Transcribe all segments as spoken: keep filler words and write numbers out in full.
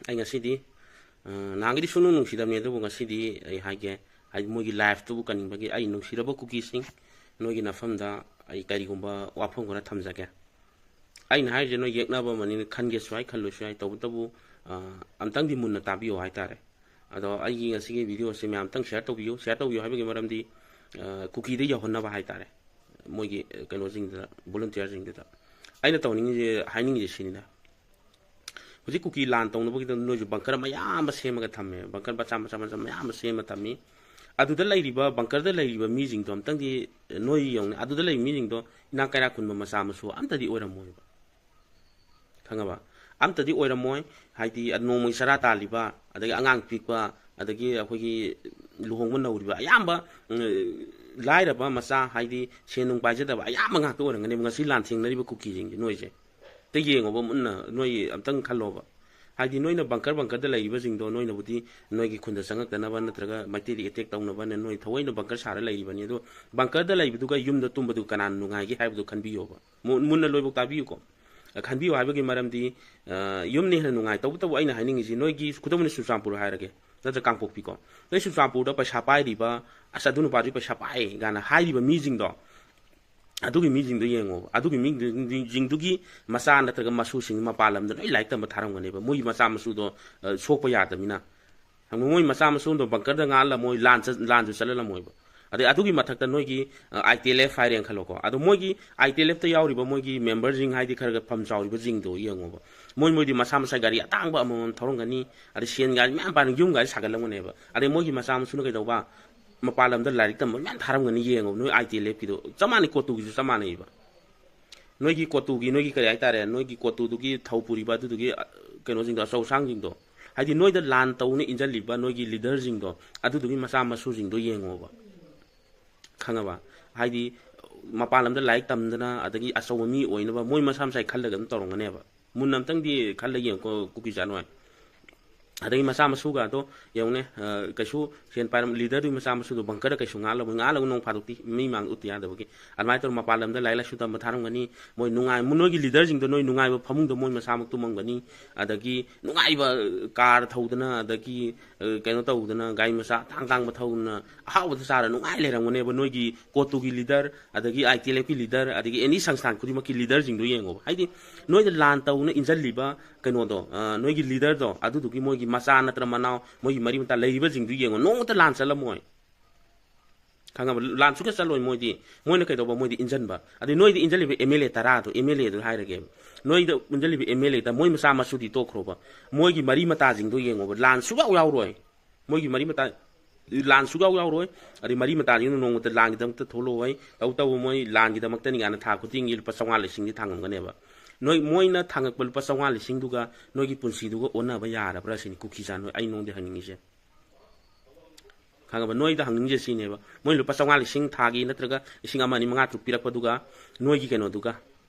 ꯑꯩ ꯉꯁꯤꯗꯤ, ꯑ, ꯅꯍꯥꯟꯒꯩꯗꯤ ꯁꯨꯡꯅꯨꯡ ꯅꯨꯡꯁꯤꯗꯕꯅꯤ, ꯑꯗꯨꯕꯨ ꯉꯁꯤꯗꯤ ꯑꯩ ꯍꯥꯏꯒꯦ, ꯍꯥꯏꯗꯤ ꯃꯣꯏꯒꯤ life ꯇꯨꯕꯨ ꯀꯟꯅꯤꯡꯕꯒꯤ ꯑꯩ ꯅꯨꯡꯁꯤꯔꯕ ꯀꯨꯀꯤꯁꯤꯡ, ꯅꯣꯏꯒꯤ ꯅꯐꯝꯗ ꯑꯩ ꯀꯔꯤꯒꯨꯝꯕ ꯋꯥꯐꯝ ꯈꯔ ꯊꯝꯖꯒꯦ꯫ ꯑꯩꯅ ꯍꯥꯏꯔꯤꯁꯦ ꯅꯣꯏ ꯌꯦꯛꯅꯕ ꯑꯃꯅꯤꯅ ꯈꯟꯒꯦꯁꯨ ꯌꯥꯏ, ꯈꯜꯂꯣꯏꯁꯨ ꯌꯥꯏ, ꯇꯧꯕꯇꯕꯨ, ꯑ, ꯑꯝꯇꯪꯗꯤ ꯃꯨꯟꯅ ꯇꯥꯕꯤꯌꯨ ꯍꯥꯏꯇꯥꯔꯦ꯫ ꯑꯗꯣ ꯑꯩꯒꯤ ꯉꯁꯤꯒꯤ video ꯁꯦ ꯃꯌꯥꯝ ꯑꯝꯇꯪ share ꯇꯧꯕꯤꯌꯨ꯫ Share ꯇꯧꯕꯤꯌꯨ ꯍꯥꯏꯕꯒꯤ ꯃꯔꯝꯗꯤ, ꯑ, ꯀꯨꯀꯤꯗ ꯌꯧꯍꯟꯅꯕ ꯍꯥꯏꯇꯥꯔꯦ, ꯃꯣꯏꯒꯤ, ꯑ, ꯀꯩꯅꯣꯁꯤꯡꯗꯨꯗ, volunteer ꯁꯤꯡꯗꯨꯗ꯫ ꯑꯩꯅ ꯇꯧꯅꯤꯡꯉꯤꯁꯦ, ꯍꯥꯏꯅꯤꯡꯉꯤꯁꯦ ꯁꯤꯅꯤꯗ, ꯍꯧꯖꯤꯛ ꯀꯨꯀꯤ ꯂꯥꯟ ꯇꯧꯅꯕꯒꯤꯗꯃꯛ ꯅꯣꯏꯁꯨ bunker ꯃꯌꯥꯝ ꯑꯃ ꯁꯦꯝꯃꯒ ꯊꯝꯃꯦ, bunker ꯃꯆꯥ ꯃꯆꯥ ꯃꯆꯥ ꯃꯌꯥꯝ ꯑꯃ ꯁꯦꯝꯃ ꯊꯝꯃꯤ꯫ ꯑꯗꯨꯗ ꯂꯩꯔꯤꯕ, bunker ꯗ ꯂꯩꯔꯤꯕ ꯃꯤꯁꯤꯡꯗꯣ ꯑꯝꯇꯪꯗꯤ ꯅꯣꯏ ꯌꯦꯡꯉꯨꯅꯦ, ꯑꯗꯨꯗ ꯂꯩꯔꯤꯕ ꯃꯤꯁꯤꯡꯗꯣ ꯏꯅꯥꯛ ꯀꯩꯔꯥꯛ ꯈꯨꯟꯕ ꯃꯆꯥ ꯃꯁꯨ ꯑꯝꯇꯗꯤ ꯑꯣꯏꯔꯝꯃꯣꯏꯕ, ꯈꯪꯉꯕ? ꯑꯝꯇꯗꯤ ꯑꯣꯏꯔꯝꯃꯣꯏ꯫ ꯍꯥꯏꯗꯤ ꯅꯣꯡꯃꯒꯤ ꯆꯔꯥ ꯇꯥꯜꯂꯤꯕ, ꯑꯗꯒꯤ ꯑꯉꯥꯡ ꯄꯤꯛꯄ, ꯑꯗꯒꯤ ꯑꯩꯈꯣꯏꯒꯤ ꯂꯨꯍꯣꯡꯕ ꯅꯧꯔꯤꯕ, ꯑꯌꯥꯝꯕ, ꯎꯝ, ꯂꯥꯏꯔꯕ ꯃꯆꯥ, ꯍꯥꯏꯗꯤ ꯁꯦꯟ ꯅꯨꯡ ꯄꯥꯏꯖꯗꯕ ꯑꯌꯥꯝꯕ ꯉꯥꯛꯇ ꯑꯣꯏꯔꯝꯒꯅꯦꯕ ꯉꯁꯤ ꯂꯥꯟ ꯊꯦꯡꯅꯔꯤꯕ ꯀꯨꯀꯤꯁꯤꯡꯁꯦ, ꯅꯣꯏꯁꯦ꯫ ꯑꯝꯇ ꯌꯦꯡꯉꯣꯕ ꯃꯨꯟꯅ, ꯅꯣꯏ ꯑꯝꯇꯪ ꯈꯜꯂꯣꯕ꯫ ꯍꯥꯏꯗꯤ ꯅꯣꯏꯅ bunker bunker ꯗ ꯂꯩꯔꯤꯕꯁꯤꯡꯗꯣ, ꯅꯣꯏꯅꯕꯨꯗꯤ ꯅꯣꯏꯒꯤ ꯈꯨꯟꯗ ꯆꯪꯉꯛꯇꯅꯕ ꯅꯠꯇ꯭ꯔꯒ ꯃꯩꯇꯩꯗ attack ꯇꯧꯅꯕꯅ ꯅꯣꯏ ꯊꯑꯣꯏꯅ bunker ꯁꯥꯔ ꯂꯩꯔꯤꯕꯅꯤ, ꯑꯗꯣ bunker ꯗ ꯂꯩꯕꯗꯨꯒ ꯌꯨꯝꯗ ꯇꯨꯝꯕꯗꯨ ꯀꯅꯥꯅ ꯅꯨꯡꯉꯥꯏꯒꯦ ꯍꯥꯏꯕꯗꯨ ꯈꯟꯕꯤꯌꯣꯕ꯫ ꯃꯨ-, ꯃꯨꯟꯅ ꯂꯣꯏꯐꯥꯎ ꯇꯥꯕꯤꯌꯨꯀꯣ꯫ ꯑ, ꯈꯟꯕꯤꯌꯨ ꯍꯥꯏꯕꯒꯤ ꯃꯔꯝꯗꯤ, ꯑ, ꯌꯨꯝꯅ ꯍꯦꯟꯅ ꯅꯨꯡꯉꯥꯏ꯫ ꯇꯧꯕꯇꯕꯨ ꯑꯩꯅ ꯍꯥꯏꯅꯤꯡꯉꯤꯁꯤ, ꯅꯣꯏꯒꯤ ꯈꯨꯗꯝ ꯑꯣꯏꯅ ꯆꯨꯔꯆꯥꯟꯄꯨꯔ ꯍꯥꯏꯔꯒꯦ, ꯅꯠꯇ꯭ꯔ ꯀꯥꯡꯄꯣꯛꯄꯤꯀꯣ, ꯅꯣꯏ ꯆꯨꯔꯆꯥꯟꯄꯨꯔꯗ ꯄꯩꯁꯥ ꯄꯥꯏꯔꯤꯕ, "ꯑꯁ, ꯑꯗꯨ ꯅꯨꯄꯥꯗꯨ ꯄꯩꯁꯥ ꯄꯥꯏ" ꯀꯥꯏꯅ ꯍꯥꯏꯔꯤꯕ ꯃꯤꯁꯤꯡꯗꯣ, ꯑꯗꯨꯒꯤ ꯃꯤꯁꯤꯡꯗꯣ ꯌꯦꯡꯉꯣꯕ꯫ ꯑꯗꯨꯒꯤ ꯃꯤꯁꯤꯡꯗꯨꯒꯤ ꯃꯆꯥ ꯅꯠꯇ꯭ꯔꯒ ꯃꯁꯨꯁꯤꯡ ꯃꯄꯥꯟ ꯂꯝꯗ ꯂꯣꯏ ꯂꯥꯏꯔꯤꯛ ꯇꯝꯕ ꯊꯥꯔꯝꯒꯅꯦꯕ꯫ ꯃꯣꯏꯒꯤ ꯃꯆꯥ ꯃꯁꯨꯗꯣ, ꯑ, ꯁꯣꯛꯄ ꯌꯥꯗꯕꯅꯤꯅ꯫ ꯃꯣꯏ ꯃꯆꯥ ꯃꯁꯨꯗꯣ bunker ꯗ ꯉꯥꯛꯍꯜꯂꯝꯃꯣꯏ, ꯂꯥꯟ ꯆꯠ-, ꯂꯥꯟꯁꯨ ꯆꯠꯍꯜꯂꯝꯃꯣꯏꯕ꯫ ꯑꯗꯩ ꯑꯗꯨꯒꯤ ꯃꯊꯛꯇ ꯅꯣꯏꯒꯤ, ꯑ, I T L F ꯍꯥꯏꯔꯦꯅ ꯈꯜꯂꯣꯀꯣ꯫ ꯑꯗꯣ ꯃꯣꯏꯒꯤ I T L F ꯇ ꯌꯥꯎꯔꯤꯕ ꯃꯣꯏꯒꯤ member ꯁꯤꯡ, ꯍꯥꯏꯗꯤ ꯈꯔ ꯈꯔ ꯐꯝ ꯆꯥꯎꯔꯤꯕꯁꯤꯡꯗꯣ ꯌꯦꯡꯉꯣꯕ꯫ ꯃꯣꯏ, ꯃꯣꯏꯗꯤ ꯃꯁꯥ ꯃꯁꯥ ꯒꯥꯔꯤ ꯑꯇꯥꯡꯕ ꯑꯃꯃꯝ ꯊꯧꯔꯝꯒꯅꯤ, ꯑꯗꯩ ꯁꯦꯟ ꯒꯥꯔꯤ ꯃꯌꯥꯝ ꯄꯥꯏꯔꯒ ꯌꯨꯝ ꯒꯥꯔꯤ ꯁꯥꯒꯠꯂꯝꯒꯅꯦꯕ꯫ ꯑꯗꯩ ꯃꯣꯏꯒꯤ ꯃꯆꯥ ꯃꯁꯨꯅ ꯀꯩꯗꯧꯕ? ꯃꯄꯥꯟ ꯂꯝꯗ ꯂꯥꯏꯔꯤꯛ ꯇꯝꯕ ꯃꯌꯥꯝ ꯊꯥꯔꯝꯒꯅꯤ ꯌꯦꯡꯉꯣ, ꯅꯣꯏ I T L F ꯀꯤꯗꯣ꯫ ꯆꯞ ꯃꯥꯟꯅꯩ, ꯀꯣꯇꯨꯒꯤꯁꯨ ꯆꯞ ꯃꯥꯟꯅꯩꯕ꯫ ꯅꯣꯏꯒꯤ ꯀꯣꯇꯨꯒꯤ, ꯅꯣꯏꯒꯤ ꯀꯔꯤ ꯍꯥꯏꯇꯥꯔꯦ, ꯅꯣꯏꯒꯤ ꯀꯣꯇꯨꯗꯨꯒꯤ ꯊꯧ ꯄꯨꯔꯤꯕ ꯑꯗꯨꯗꯨꯒꯤ, ꯑ, ꯀꯩꯅꯣꯁꯤꯡꯗꯣ, ꯑꯆꯧ ꯑꯁꯥꯡꯁꯤꯡꯗꯣ, ꯍꯥꯏꯗꯤ ꯅꯣꯏꯗ ꯂꯥꯟ ꯇꯧꯅ ꯏꯟꯖꯜꯂꯤꯕ ꯅꯣꯏꯒꯤ leader ꯁꯤꯡꯗꯣ, ꯑꯗꯨꯗꯨꯒꯤ ꯃꯆꯥ ꯃꯁꯨꯁꯤꯡꯗꯣ ꯌꯦꯡꯉꯣꯕ, ꯈꯪꯉꯕ? ꯍꯥꯏꯗꯤ ꯃꯄꯥꯟ ꯂꯝꯗ ꯂꯥꯏꯔꯤꯛ ꯇꯝꯗꯅ ꯑꯗꯒꯤ ꯑꯆꯧꯕ ꯃꯤ ꯑꯣꯏꯅꯕ ꯃꯣꯏ ꯃꯁꯥ ꯃꯁꯥꯒꯤ ꯈꯜꯂꯒ ꯑꯗꯨꯝ ꯇꯧꯔꯝꯒꯅꯦꯕ꯫ ꯃꯨꯟꯅ ꯑꯝꯇꯪꯗꯤ ꯈꯜꯂ ꯌꯦꯡꯉꯨꯀꯣ, ꯀꯨꯀꯤ ꯆꯥꯅꯨ ꯍꯥꯏ꯫ ꯑꯗꯒꯤ ꯃꯆꯥ ꯃꯁꯨꯒꯗꯣ ꯌꯦꯡꯉꯨꯅꯦ, ꯑ, ꯀꯩꯁꯨ ꯁꯦꯟ ꯄꯥꯏꯔꯝ-, ꯂꯤꯗꯔꯗꯨꯒꯤ ꯃꯆꯥ ꯃꯁꯨꯗꯣ ꯕꯪꯀꯔꯗ ꯀꯩꯁꯨ ꯉꯥꯛꯂꯝꯃꯣꯏ, ꯉꯥꯛꯂꯒ ꯅꯣꯡ ꯐꯥꯗꯣꯛꯇꯤ ꯃꯤ ꯃꯥꯡꯗ ꯎꯠꯇ ꯌꯥꯗꯕꯒꯤ꯫ ꯑꯗꯨꯃꯥꯏꯅ ꯇꯧꯔ ꯃꯄꯥꯟ ꯂꯝꯗ ꯂꯥꯏꯔꯤꯛ ꯂꯥꯏꯁꯨ ꯇꯝꯕ ꯊꯥꯔꯝꯒꯅꯤ꯫ ꯃꯣꯏ ꯅꯨꯡꯉꯥꯏ-, ꯅꯣꯏꯒꯤ ꯂꯤꯗꯔꯁꯤꯡꯗꯣ ꯅꯣꯏ ꯅꯨꯡꯉꯥꯏꯕ ꯐꯃꯨꯡꯗ ꯃꯣꯏ ꯃꯁꯥꯃꯛ ꯇꯨꯝꯃꯝꯒꯅꯤ꯫ ꯑꯗꯒꯤ ꯅꯨꯡꯉꯥꯏꯕ ꯀꯥꯔ ꯊꯧꯗꯅ, ꯑꯗꯒꯤ, ꯑ, ꯀꯩꯅꯣ ꯇꯧꯗꯅ, ꯒꯥꯔꯤ ꯃꯆꯥ ꯑꯇꯥꯡ ꯑꯇꯥꯡꯕ ꯊꯧꯗꯅ, ꯑꯍꯥꯎꯕꯗ ꯆꯥꯔ ꯅꯨꯡꯉꯥꯏ ꯂꯩꯔꯝꯒꯅꯦꯕ ꯅꯣꯏꯒꯤ ꯀꯣꯠꯇꯨꯒꯤ ꯂꯤꯗꯔ, ꯑꯗꯒꯤ ꯑꯥꯏ ꯇꯤ ꯑꯦꯜ ꯑꯦꯐꯀꯤ ꯂꯤꯗꯔ, ꯑꯗꯒꯤ ꯑꯦꯅꯤ ꯁꯪꯁꯊꯥꯟ ꯈꯨꯗꯤꯡꯃꯛꯀꯤ ꯂꯤꯗꯔꯁꯤꯡꯗꯣ ꯌꯦꯡꯉꯣꯕ꯫ ꯍꯥꯏꯗꯤ ꯅꯣꯏꯗ ꯂꯥꯟ ꯇꯧꯅ ꯏꯟꯖꯜꯂꯤꯕ ꯀꯩꯅꯣꯗꯣ, ꯑ, ꯅꯣꯏꯒꯤ ꯂꯤꯗꯔꯗꯣ, ꯑꯗꯨꯗꯨꯒꯤ ꯃꯣꯏꯒꯤ ꯃꯆꯥ ꯅꯠꯇ꯭ꯔ ꯃꯅꯥꯎ, ꯃꯣꯏꯒꯤ ꯃꯔꯤ ꯃꯇꯥ ꯂꯩꯔꯤꯕꯁꯤꯡꯗꯨ ꯌꯦꯡꯉꯣ, ꯅꯣꯡꯃꯇ ꯂꯥꯟ ꯆꯠꯂꯝꯃꯣꯏ꯫ ꯈꯪꯉꯕ? ꯂꯥꯟ ꯁꯨꯡꯆꯠ ꯆꯠꯂꯣꯏ ꯃꯣꯏꯗꯤ꯫ ꯃꯣꯏꯅ ꯀꯩꯗꯧꯕ? ꯃꯣꯏꯗꯤ ꯏꯟꯖꯟꯕ꯫ ꯑꯗꯩ ꯅꯣꯏꯗ ꯏꯟꯖꯜꯂꯤꯕ ꯑꯦꯝ ꯑꯦꯜ ꯑꯦ ꯇꯔꯥꯗꯣ, ꯑꯦꯝ ꯑꯦꯜ ꯑꯦꯗꯣ ꯍꯥꯏꯔꯒꯦꯕ꯫ ꯅꯣꯏꯗ ꯏꯟꯖꯜꯂꯤꯕ ꯑꯦꯝ ꯑꯦꯜ ꯑꯦꯗ ꯃꯣꯏ ꯃꯆꯥ ꯃꯁꯨꯗꯤ ꯇꯣꯛꯈ꯭ꯔꯣꯕ꯫ ꯃꯣꯏꯒꯤ ꯃꯔꯤ ꯃꯇꯥꯁꯤꯡꯗꯣ ꯌꯦꯡꯉꯣꯕ꯫ ꯂꯥꯟ ꯁꯨꯡꯌꯥꯎ ꯌꯥꯎꯔꯣꯏ꯫ ꯃꯣꯏꯒꯤ ꯃꯔꯤ ꯃꯇꯥ, ꯂꯥꯟ ꯁꯨꯡꯌꯥꯎ ꯌꯥꯎꯔꯣꯏ꯫ ꯑꯗꯩ ꯃꯔꯤ ꯃꯇꯥꯁꯤꯡꯗꯨ ꯅꯣꯡꯃꯇ ꯂꯥꯟꯒꯤꯗꯃꯛꯇ ꯊꯣꯛꯂꯛꯑꯣꯏ꯫ ꯇꯧ ꯇꯧꯕ ꯃꯣꯏ ꯂꯥꯟꯒꯤꯗꯃꯛꯇꯅꯤ ꯀꯥꯏꯅ ꯊꯥ ꯈꯨꯗꯤꯡꯒꯤ ꯂꯨꯄꯥ ꯆꯥꯝꯃꯉꯥ ꯂꯤꯁꯤꯡꯗꯤ ꯊꯥꯡꯉꯝꯒꯅꯦꯕ꯫ ꯅꯣꯏ, ꯃꯣꯏꯅ ꯊꯥꯡꯉꯛꯄ ꯂꯨꯄꯥ ꯆꯥꯝꯃꯉꯥ ꯂꯤꯁꯤꯡꯗꯨꯒ ꯅꯣꯏꯒꯤ ꯄꯨꯟꯁꯤꯗꯨꯒ ꯑꯣꯟꯅꯕ ꯌꯥꯔꯕ꯭ꯔꯥ ꯁꯤꯅꯤ ꯀꯨꯀꯤ ꯆꯥꯟ ꯍꯣꯏ ꯑꯩ ꯅꯉꯣꯟꯗ ꯍꯪꯅꯤꯡꯉꯤꯁꯦ꯫ ꯈꯪꯉꯕ? ꯅꯣꯏꯗ ꯍꯪꯅꯤꯡꯉꯤꯁꯦ ꯁꯤꯅꯦꯕ꯫ ꯃꯣꯏ ꯂꯨꯄꯥ ꯆꯥꯝꯃꯉꯥ ꯂꯤꯁꯤꯡ ꯊꯥꯒꯤ ꯅꯠꯇ꯭ꯔꯒ ꯂꯤꯁꯤꯡ ꯑꯃ, ꯑꯅꯤ, ꯃꯉꯥ, ꯇꯔꯨꯛ ꯄꯤꯔꯛꯄꯗꯨꯒ ꯅꯣꯏꯒꯤ ꯀꯩꯅꯣꯗꯨꯒ,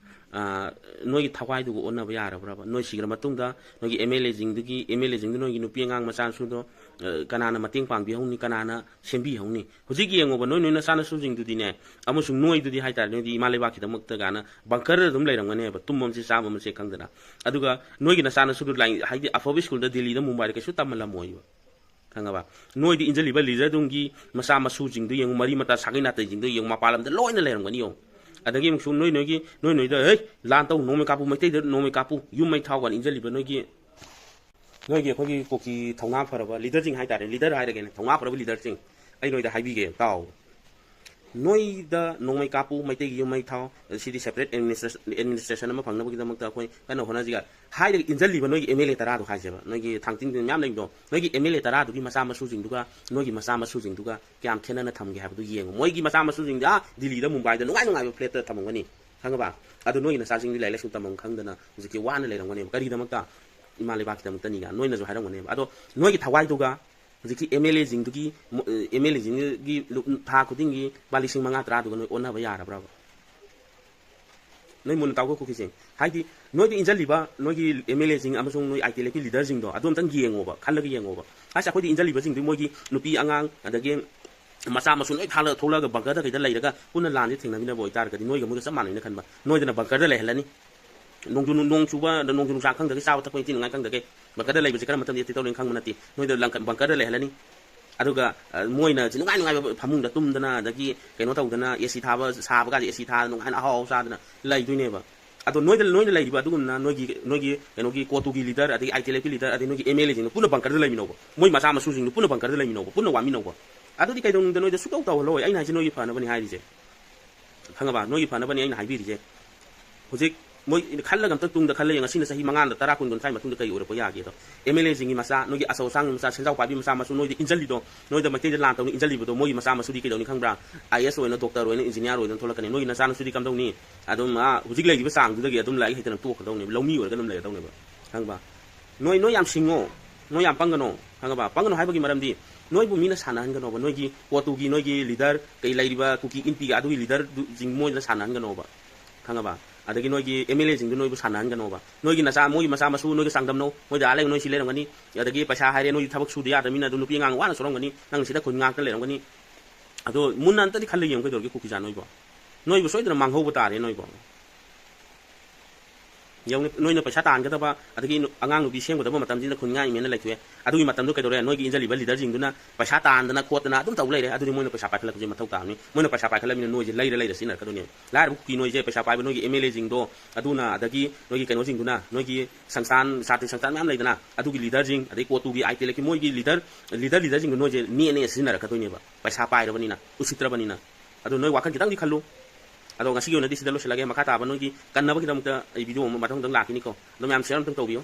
ꯑ, ꯅꯣꯏꯒꯤ ꯊꯋꯥꯏꯗꯨꯒ ꯑꯣꯟꯅꯕ ꯌꯥꯔꯕ꯭ꯔꯕ? ꯅꯣꯏ ꯁꯤꯈ꯭ꯔ ꯃꯇꯨꯡꯗ ꯅꯣꯏꯒꯤ ꯑꯦꯝ ꯑꯦꯜ ꯑꯦꯁꯤꯡꯗꯨꯒꯤ, ꯑꯦꯝ ꯑꯦꯜ ꯑꯦꯁꯤꯡꯗꯨ ꯅꯣꯏꯒꯤ ꯅꯨꯄꯤ ꯑꯉꯥꯡ ꯃꯆꯥꯁꯨꯗꯣ, ꯑ, ꯀꯅꯥꯅ ꯃꯇꯦꯡ ꯄꯥꯡꯕꯤꯍꯧꯅꯤ? ꯀꯅꯥꯅ ꯁꯦꯝꯕꯤꯍꯧꯅꯤ? ꯍꯧꯖꯤꯛ ꯌꯦꯡꯉꯣꯕ, ꯅꯣꯏ, ꯅꯣꯏ ꯅꯆꯥꯅꯁꯨꯁꯤꯡꯗꯨꯗꯤꯅꯦ, ꯑꯃꯁꯨꯡ ꯅꯣꯏꯗꯨꯗꯤ ꯍꯥꯏꯇꯥꯔꯦ, ꯅꯣꯏꯗꯤ ꯏꯃꯥ ꯂꯩꯕꯥꯛꯀꯤꯗꯃꯛꯇ ꯀꯥꯏꯅ ꯕꯪꯀꯔꯗ ꯑꯗꯨꯝ ꯂꯩꯔꯝꯒꯅꯦꯕ, ꯇꯨꯝꯐꯝꯁꯦ ꯆꯥꯐꯝꯁꯦ ꯈꯪꯗꯅ꯫ ꯑꯗꯨꯒ ꯅꯣꯏꯒꯤ ꯅꯆꯥꯅꯁꯨꯗꯨ ꯂꯥꯏ-, ꯍꯥꯏꯗꯤ ꯑꯐꯕ ꯁ꯭ꯀꯨꯜꯗ ꯗꯤꯜꯂꯤꯗ, ꯃꯨꯝꯕꯥꯏꯗ ꯀꯩꯁꯨ ꯇꯝꯍꯜꯂꯝꯃꯣꯏꯕ꯫ ꯈꯪꯉꯕ? ꯅꯣꯏꯗ ꯏꯟꯖꯜꯂꯤꯕ ꯂꯤꯗꯔꯗꯨꯒꯤ ꯃꯆꯥ ꯃꯁꯨꯁꯤꯡꯗꯨ ꯌꯦꯡꯉꯨ, ꯃꯔꯤ ꯃꯇꯥ ꯁꯥꯒꯩ ꯅꯥꯇꯩꯁꯤꯡꯗꯨ ꯌꯦꯡꯉꯨ, ꯃꯄꯥꯟ ꯂꯝꯗ ꯂꯣꯏꯅ ꯂꯩꯔꯝꯒꯅꯤ ꯌꯦꯡꯉꯨ꯫ ꯑꯗꯒꯤ ꯑꯃꯨꯛꯁꯨ ꯅꯣꯏ ꯅꯣꯏꯒꯤ, ꯅꯣꯏ ꯅꯣꯏꯗ, "ꯍꯦ, ꯂꯥꯟ ꯇꯧ, ꯅꯣꯡꯃꯩ ꯀꯥꯞꯄꯨ, ꯃꯩꯇꯩꯗ ꯅꯣꯡꯃꯩ ꯀꯥꯞꯄꯨ, ꯌꯨꯝ ꯃꯩ ꯊꯥꯎ" ꯀꯥꯏꯅ ꯏꯟꯖꯜꯂꯤꯕ ꯅꯣꯏꯒꯤ, ꯅꯣꯏꯒꯤ ꯑꯩꯈꯣꯏꯒꯤ ꯀꯨꯀꯤ ꯊꯧꯅꯥ ꯐꯔꯕ ꯂꯤꯗꯔꯁꯤꯡ ꯍꯥꯏꯇꯥꯔꯦ, ꯂꯤꯗꯔ ꯍꯥꯏꯔꯒꯦꯅꯦ, ꯊꯧꯅꯥ ꯐꯔꯕ ꯂꯤꯗꯔꯁꯤꯡ, ꯑꯩ ꯅꯣꯏꯗ ꯍꯥꯏꯕꯤꯒꯦ, ꯇꯥꯎ꯫ ꯅꯣꯏꯗ ꯅꯣꯡꯃꯩ ꯀꯥꯞꯄꯨ, ꯃꯩꯇꯩꯒꯤ ꯌꯨꯝ ꯃꯩ ꯊꯥꯎ, ꯁꯤꯗꯤ separate administration, administration ꯑꯃ ꯐꯪꯅꯕꯒꯤꯗꯃꯛꯇ ꯑꯩꯈꯣꯏ ꯀꯟꯅ ꯍꯣꯠꯅꯁꯤꯒ ꯍꯥꯏꯔꯒ ꯏꯟꯖꯜꯂꯤꯕ ꯅꯣꯏꯒꯤ ꯑꯦꯝ ꯑꯦꯜ ꯑꯦ ꯇꯔꯥꯗꯣ ꯍꯥꯏꯁꯦꯕ, ꯅꯣꯏꯒꯤ ꯊꯥꯡꯇꯤꯡ ꯃꯌꯥꯝ ꯂꯩꯕꯗꯣ, ꯅꯣꯏꯒꯤ ꯑꯦꯝ ꯑꯦꯜ ꯑꯦ ꯇꯔꯥꯗꯨꯒꯤ ꯃꯆꯥ ꯃꯁꯨꯁꯤꯡꯗꯨꯒ ꯅꯣꯏꯒꯤ ꯃꯆꯥ ꯃꯁꯨꯁꯤꯡꯗꯨꯒ ꯀꯌꯥꯝ ꯈꯦꯠꯅꯅ ꯊꯝꯒꯦ ꯍꯥꯏꯕꯗꯨ ꯌꯦꯡꯉꯨ꯫ ꯃꯣꯏꯒꯤ ꯃꯆꯥ ꯃꯁꯨꯁꯤꯡꯗꯤ, ꯑꯥ, ꯗꯤꯜꯂꯤꯗ, ꯃꯨꯝꯕꯥꯏꯗ ꯅꯨꯡꯉꯥꯏ ꯅꯨꯡꯉꯥꯏꯕ ꯐ꯭ꯂꯦꯠꯇ ꯊꯝꯃꯝꯒꯅꯤ, ꯈꯪꯉꯕ? ꯑꯗꯣ ꯅꯣꯏꯒꯤ ꯅꯆꯥꯁꯤꯡꯗꯤ ꯂꯥꯏꯔꯤꯛ ꯂꯥꯏꯁꯨ ꯇꯝꯐꯝ ꯈꯪꯗꯅ ꯍꯧꯖꯤꯛꯀꯤ ꯋꯥꯅ ꯂꯩꯔꯝꯒꯅꯦꯕ꯫ ꯀꯔꯤꯒꯤꯗꯃꯛꯇ? ꯏꯃꯥ ꯂꯩꯕꯥꯛꯀꯤꯗꯃꯛꯇꯅꯤꯒ ꯅꯣꯏꯅꯁꯨ ꯍꯥꯏꯔꯝꯒꯅꯦꯕ꯫ ꯑꯗꯣ ꯅꯣꯏꯒꯤ ꯊꯋꯥꯏꯗꯨꯒ ꯍꯧꯖꯤꯛꯀꯤ ꯑꯦꯝ ꯑꯦꯜ ꯑꯦꯁꯤꯡꯗꯨꯒꯤ, ꯑꯦꯝ ꯑꯦꯜ ꯑꯦꯁꯤꯡꯗꯨꯒꯤ ꯊꯥ ꯈꯨꯗꯤꯡꯒꯤ ꯂꯨꯄꯥ ꯂꯤꯁꯤꯡ ꯃꯉꯥ ꯇꯔꯥꯗꯨꯒ ꯅꯣꯏ ꯑꯣꯟꯅꯕ ꯌꯥꯔꯕ꯭ꯔꯕ? ꯅꯣꯏ ꯃꯨꯟꯅ ꯇꯥꯎꯀꯣ ꯀꯨꯀꯤꯁꯤꯡ꯫ ꯍꯥꯏꯗꯤ ꯅꯣꯏꯗ ꯏꯟꯖꯜꯂꯤꯕ ꯅꯣꯏꯒꯤ ꯑꯦꯝ ꯑꯦꯜ ꯑꯦꯁꯤꯡ ꯑꯃꯁꯨꯡ ꯅꯣꯏ ꯑꯥꯏ ꯇꯤ ꯑꯦꯜ ꯑꯦꯐꯀꯤ ꯂꯤꯗꯔꯁꯤꯡꯗꯣ ꯑꯗꯨ ꯑꯝꯇꯪ ꯌꯦꯡꯉꯣꯕ, ꯈꯜꯂꯒ ꯌꯦꯡꯉꯣꯕ꯫ ꯍꯥꯏꯁꯦ ꯑꯩꯈꯣꯏꯗꯤ ꯏꯟꯖꯜꯂꯤꯕꯁꯤꯡꯗꯨ ꯃꯣꯏꯒꯤ ꯅꯨꯄꯤ ꯑꯉꯥꯡ, ꯑꯗꯒꯤ ꯃꯆꯥ ꯃꯁꯨ ꯂꯣꯏ ꯊꯥꯜꯂꯒ ꯊꯣꯛꯂꯛꯑꯒ ꯕꯪꯀꯔꯗ ꯀꯩꯗ ꯂꯩꯔꯒ ꯄꯨꯟꯅ ꯂꯥꯟꯁꯦ ꯊꯦꯡꯅꯃꯤꯟꯅꯕ ꯑꯣꯏꯇꯥꯔꯒꯗꯤ ꯅꯣꯏꯒ ꯃꯣꯏꯒ ꯆꯞ ꯃꯥꯟꯅꯩꯅ ꯈꯟꯕ꯫ ꯅꯣꯏꯗꯅ ꯕꯪꯀꯔꯗ ꯂꯩꯍꯜꯂꯅꯤ, ꯅꯣꯡꯖꯨ ꯅꯣꯡ ꯆꯨꯕ, ꯅꯣꯡꯖꯨ ꯅꯨꯡꯁꯥ ꯈꯪꯗꯒꯩ, ꯆꯥꯕ ꯊꯛꯄ ꯅꯤꯡꯊꯤ ꯅꯨꯡꯉꯥꯏ ꯈꯪꯗꯒꯩ ꯕꯪꯀꯔꯗ ꯂꯩꯕꯁꯦ ꯀꯔꯝꯕ ꯃꯇꯝꯗ ꯑꯦꯇꯦꯛ ꯇꯧꯔꯦꯅ ꯈꯪꯕ ꯅꯠꯇꯦ꯫ ꯅꯣꯏꯗ ꯂꯪꯀ-, ꯕꯪꯀꯔꯗ ꯂꯩꯍꯜꯂꯅꯤ꯫ ꯑꯗꯨꯒ, ꯑ, ꯃꯣꯏꯅ ꯁꯤ ꯅꯨꯡꯉꯥꯏ ꯅꯨꯡꯉꯥꯏꯕ ꯐꯃꯨꯡꯗ ꯇꯨꯝꯗꯅ, ꯑꯗꯒꯤ ꯀꯩꯅꯣ ꯇꯧꯗꯅ, ꯑꯦ ꯁꯤ ꯊꯥꯕ, ꯁꯥꯕ ꯀꯥꯟꯗ ꯑꯦ ꯁꯤ ꯊꯥꯗꯅ ꯅꯨꯡꯉꯥꯏꯅ ꯑꯍꯥꯎ ꯑꯍꯥꯎ ꯆꯥꯗꯅ ꯂꯩꯗꯣꯏꯅꯦꯕ꯫ ꯑꯗꯣ ꯅꯣꯏꯗ, ꯅꯣꯏꯅ ꯂꯩꯔꯤꯕ ꯑꯗꯨꯒꯨꯝꯅ ꯅꯣꯏꯒꯤ, ꯅꯣꯏꯒꯤ ꯀꯩꯅꯣꯒꯤ ꯀꯣꯇꯨꯒꯤ ꯂꯤꯗꯔ, ꯑꯗꯒꯤ ꯑꯥꯏ ꯇꯤ ꯑꯦꯜ ꯑꯦꯐꯀꯤ ꯂꯤꯗꯔ, ꯑꯗꯩ ꯅꯣꯏꯒꯤ ꯑꯦꯝ ꯑꯦꯜ ꯑꯦꯁꯤꯡꯗꯣ ꯄꯨꯟꯅ ꯕꯪꯀꯔꯗ ꯂꯩꯃꯤꯟꯅꯧꯕ, ꯃꯣꯏ ꯃꯆꯥ ꯃꯁꯨꯁꯤꯡꯗꯣ ꯄꯨꯟꯅ ꯕꯪꯀꯔꯗ ꯂꯩꯃꯤꯟꯅꯧꯕ, ꯄꯨꯟꯅ ꯋꯥꯃꯤꯟꯅꯧꯕ꯫ ꯑꯗꯨꯗꯤ ꯀꯩꯗꯧꯅꯨꯡꯗ ꯅꯣꯏꯗ ꯁꯨꯛꯇꯧ ꯇꯧꯍꯜꯂꯣꯏ꯫ ꯑꯩꯅ ꯍꯥꯏꯁꯦ ꯅꯣꯏꯒꯤ ꯐꯅꯕꯅꯤ ꯍꯥꯏꯔꯤꯁꯦ, ꯈꯪꯉꯕ? ꯅꯣꯏꯒꯤ ꯐꯅꯕꯅꯤ ꯑꯩꯅ ꯍꯥꯏꯕꯤꯔꯤꯁꯦ꯫ ꯍꯧꯖꯤꯛ ꯃꯣꯏ ꯈꯜꯂꯒ ꯑꯝꯇ ꯇꯨꯡꯗ ꯈꯜꯂ ꯌꯦꯡꯉ, ꯁꯤꯅ ꯆꯍꯤ ꯃꯉꯥꯗ, ꯇꯔꯥ, ꯀꯨꯟ, ꯀꯨꯟꯊ꯭ꯔꯥꯒꯤ ꯃꯇꯨꯡꯗ ꯀꯩ ꯑꯣꯏꯔꯛꯄ ꯌꯥꯒꯦꯗꯣ꯫ ꯑꯦꯝ ꯑꯦꯜ ꯑꯦꯁꯤꯡꯒꯤ ꯃꯆꯥ, ꯅꯣꯏꯒꯤ ꯑꯆꯧ ꯑꯁꯥꯡꯒꯤ ꯃꯆꯥ, ꯁꯦꯟꯖꯥꯎ ꯄꯥꯏꯕꯤ ꯃꯆꯥ ꯃꯁꯨ ꯅꯣꯏꯗ ꯏꯟꯖꯜꯂꯤꯗꯣ, ꯅꯣꯏꯗ ꯃꯩꯇꯩꯗ ꯂꯥꯟ ꯇꯧꯅꯤ ꯏꯟꯖꯜꯂꯤꯕꯗꯣ, ꯃꯣꯏꯒꯤ ꯃꯆꯥ ꯃꯁꯨꯗꯤ ꯀꯩꯗꯧꯅꯤ ꯈꯪꯕ꯭ꯔꯥ? ꯑꯥꯏ ꯑꯦꯁ ꯑꯣꯏꯅ, ꯗꯣꯛꯇꯔ ꯑꯣꯏꯅ, ꯏꯟꯖꯤꯅꯤꯌꯥꯔ ꯑꯣꯏꯗꯅ ꯊꯣꯛꯂꯛꯀꯅꯤ꯫ ꯅꯣꯏꯒꯤ ꯅꯆꯥ ꯅꯁꯨꯗꯤ ꯀꯝꯗꯧꯅꯤ? ꯑꯗꯨꯝ, ꯑꯥ, ꯍꯧꯖꯤꯛ ꯂꯩꯔꯤꯕ ꯆꯥꯡꯗꯨꯗꯒꯤ ꯑꯗꯨꯝ ꯂꯥꯏꯔꯤꯛ ꯍꯩꯇꯅ ꯇꯣꯛꯀꯗꯧꯅꯦꯕ, ꯂꯧꯃꯤ ꯑꯣꯏꯔꯒ ꯑꯗꯨꯝ ꯂꯩꯔꯗꯧꯅꯦꯕ, ꯈꯪꯕ? ꯅꯣꯏ, ꯅꯣꯏ ꯌꯥꯝ ꯁꯤꯡꯉꯣ, ꯅꯣꯏ ꯌꯥꯝ ꯄꯪꯒꯅꯣ, ꯈꯪꯉꯕ? ꯄꯪꯒꯅꯣ ꯍꯥꯏꯕꯒꯤ ꯃꯔꯝꯗꯤ ꯅꯣꯏꯕꯨ ꯃꯤꯅ ꯁꯥꯟꯅꯍꯟꯒꯅꯣꯕ, ꯅꯣꯏꯒꯤ ꯀꯣꯇꯨꯒꯤ, ꯅꯣꯏꯒꯤ ꯂꯤꯗꯔ, ꯀꯩ ꯂꯩꯔꯤꯕ ꯀꯨꯀꯤ ꯏꯟꯄꯤꯒ ꯑꯗꯨꯒꯤ ꯂꯤꯗꯔꯁꯤꯡ ꯃꯣꯏꯗ ꯁꯥꯟꯅꯍꯟꯒꯅꯣꯕ, ꯈꯪꯉꯕ? ꯑꯗꯒꯤ ꯅꯣꯏꯒꯤ ꯑꯦꯝ ꯑꯦꯜ ꯑꯦꯁꯤꯡꯗꯨ ꯅꯣꯏꯕꯨ ꯁꯥꯟꯅꯍꯟꯒꯅꯣꯕ꯫ ꯅꯣꯏꯒꯤ ꯅꯆꯥ, ꯃꯣꯏꯒꯤ ꯃꯆꯥ ꯃꯁꯨ ꯅꯣꯏꯒ ꯆꯥꯡꯗꯝꯅꯧ, ꯃꯣꯏꯗ ꯑꯥ ꯂꯩ, ꯅꯣꯏ ꯁꯤ ꯂꯩꯔꯝꯒꯅꯤ, ꯑꯗꯒꯤ ꯄꯩꯁꯥ ꯍꯥꯏꯔꯦ, ꯅꯣꯏꯗꯤ ꯊꯕꯛ ꯁꯨꯗ ꯌꯥꯗꯕꯅꯤꯅ ꯑꯗꯨꯝ ꯅꯨꯄꯤ ꯑꯉꯥꯡ ꯋꯥꯅ ꯁꯨꯔꯝꯒꯅꯤ, ꯅꯪ ꯁꯤꯗ ꯈꯨꯟ ꯉꯥꯛꯇ ꯂꯩꯔꯝꯒꯅꯤ꯫ ꯑꯗꯣ ꯃꯨꯟꯅ ꯑꯝꯇꯗꯤ ꯈꯜꯂ ꯌꯦꯡꯉꯨ ꯀꯩꯗꯧꯔꯒꯦ, ꯀꯨꯀꯤꯖꯥ ꯅꯣꯏꯕꯣ? ꯅꯣꯏꯕꯨ ꯁꯣꯏꯗꯅ ꯃꯥꯡꯍꯧꯕ ꯇꯥꯔꯦ ꯅꯣꯏꯕꯣ꯫ ꯌꯦꯡꯉꯨꯅꯦ, ꯅꯣꯏꯅ ꯄꯩꯁꯥ ꯇꯥꯟꯒꯗꯕ, ꯑꯗꯒꯤ ꯅꯨ-, ꯑꯉꯥꯡ ꯅꯨꯄꯤ ꯁꯦꯝꯒꯗꯕ ꯃꯇꯝꯁꯤꯗ ꯈꯨꯟ ꯉꯥꯛꯏꯃꯦꯅ ꯂꯩꯊꯣꯛꯑꯦ꯫ ꯑꯗꯨꯒꯤ ꯃꯇꯝꯗꯨ ꯀꯩꯗꯧꯔꯦ? ꯅꯣꯏꯒꯤ ꯏꯟꯖꯜꯂꯤꯕ ꯂꯤꯗꯔꯁꯤꯡꯗꯨꯅ ꯄꯩꯁꯥ ꯇꯥꯟꯗꯅ ꯈꯣꯠꯇꯅ ꯑꯗꯨꯝ ꯇꯧ ꯂꯩꯔꯦ꯫ ꯑꯗꯨꯗꯤ ꯃꯣꯏꯅ ꯄꯩꯁꯥ ꯄꯥꯏꯈꯠꯂꯛꯄꯁꯦ ꯃꯊꯧ ꯇꯥꯕꯅꯤ꯫ ꯃꯣꯏꯅ ꯄꯩꯁꯥ ꯄꯥꯏꯈꯠꯂꯕꯅꯤꯅ ꯅꯣꯏꯁꯦ ꯂꯩꯔ ꯂꯩꯔ ꯁꯤꯖꯤꯟꯅꯔꯛꯀꯗꯣꯏꯅꯦ꯫ ꯂꯥꯏꯔꯕ ꯀꯨꯀꯤ ꯅꯣꯏꯁꯦ, ꯄꯩꯁꯥ ꯄꯥꯏꯕ ꯅꯣꯏꯒꯤ ꯑꯦꯝ ꯑꯦꯜ ꯑꯦꯁꯤꯡꯗꯣ, ꯑꯗꯨꯅ, ꯑꯗꯒꯤ ꯅꯣꯏꯒꯤ ꯀꯩꯅꯣꯁꯤꯡꯗꯨꯅ, ꯅꯣꯏꯒꯤ ꯁꯪꯁꯊꯥꯟ, ꯁꯥꯇ꯭ꯔ ꯁꯪꯁꯊꯥꯟ ꯃꯌꯥꯝ ꯂꯩꯗꯅ, ꯑꯗꯨꯒꯤ ꯂꯤꯗꯔꯁꯤꯡ, ꯑꯗꯩ ꯀꯣꯇꯨꯒꯤ, ꯑꯥꯏ ꯇꯤ ꯑꯦꯜ ꯑꯦꯐꯀꯤ ꯃꯣꯏꯒꯤ ꯂꯤꯗꯔ, ꯂꯤꯗꯔ, ꯂꯤꯗꯔꯁꯤꯡꯗꯣ ꯅꯣꯏꯁꯦ ꯅꯦꯛꯑ ꯅꯦꯛꯑ ꯁꯤꯖꯤꯟꯅꯔꯛꯀꯗꯣꯏꯅꯦꯕ, ꯄꯩꯁꯥ ꯄꯥꯏꯔꯕꯅꯤꯅ, ꯎꯁꯤꯠꯇ꯭ꯔꯕꯅꯤꯅ꯫ ꯑꯗꯣ ꯅꯣꯏ ꯋꯥꯈꯜ ꯈꯤꯇꯪꯗꯤ ꯈꯜꯂꯨ꯫ ꯑꯗꯣ ꯉꯁꯤꯒꯤ ꯑꯣꯏꯅꯗꯤ ꯁꯤꯗ ꯂꯣꯏꯁꯤꯜꯂꯒꯦ꯫ ꯃꯈꯥ ꯇꯥꯕ ꯅꯣꯏꯒꯤ ꯀꯟꯅꯕꯒꯤꯗꯃꯛꯇ ꯑꯩ ꯚꯤꯗꯤꯑꯣ ꯑꯃ ꯃꯊꯪ ꯃꯊꯪ ꯂꯥꯛꯈꯤꯅꯤꯀꯣ꯫ ꯑꯗꯣ ꯃꯌꯥꯝ ꯁꯤꯌꯔ ꯑꯝꯇꯪ ꯇꯧꯕꯤꯌꯨ꯫